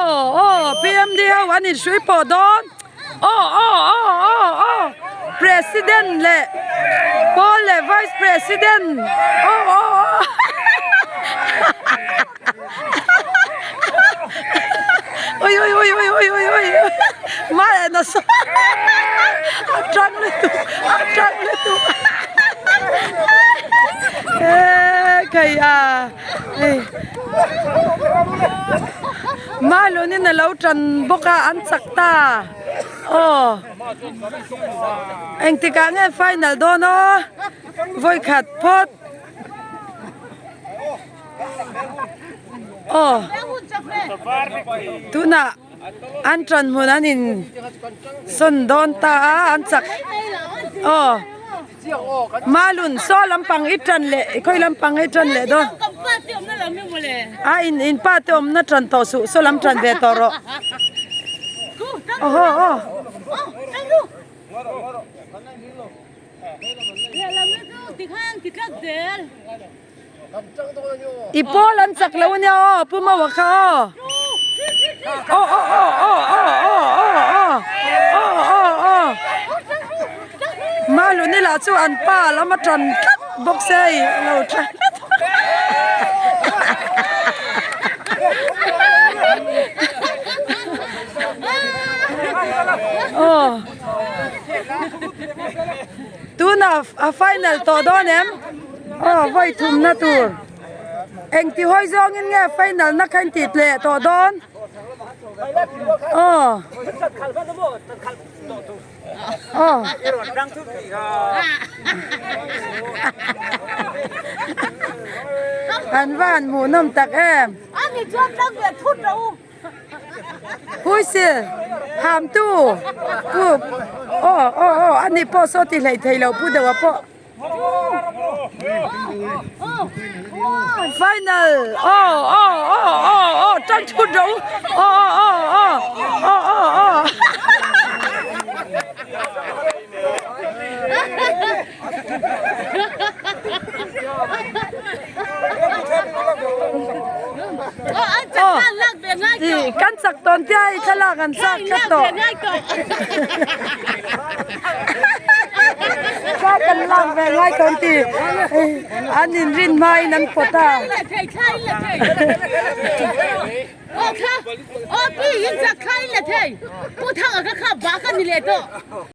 Aw aw PMD ho an inhrui pawh dawn aw aw aw aw aw President leh Paul leh Vice President aw aw aw ui ui ui ui ui ui ui mah leh nasa a tang lutuk a tang lutuk eee kei a hei Malunin a lo tan bawk a an chak ta aw engtikah nge final dawn aw vawikhat phawt. Aw tunah an tan hmun an in sawn dawn ta a an chak aw malun saw lampang i tan leh khawi lampang i tan leh dawn a in in pa te awmna tan tawh suh saw lam tan ve tawh rawh aw aw. I pawl an chak lo ania aw Pu Maua kha aw aw aw aw aw aw aw aw aw aw aw Maluni lah chu an pa lam a tan tlat bawk se hei lo tan tlat aw Tunah a final tawh dawn em? Aw vawi thumna tur. Engti hawi zawngin nge final na kha in tih leh tawh dawn? Aw. Aw. An va han hmuhnawm tak em? Huisil hamtu pu aw aw aw ani pawh saw ti hleih thei lo pu deuh ah pawh final aw aw aw aw aw tang thut ro aw aw aw aw aw aw Kan chak tawn tia i thlalak an chak tlat tawh. Thla kan lak ve ngai tawn ti an inrin hmain an pawt a.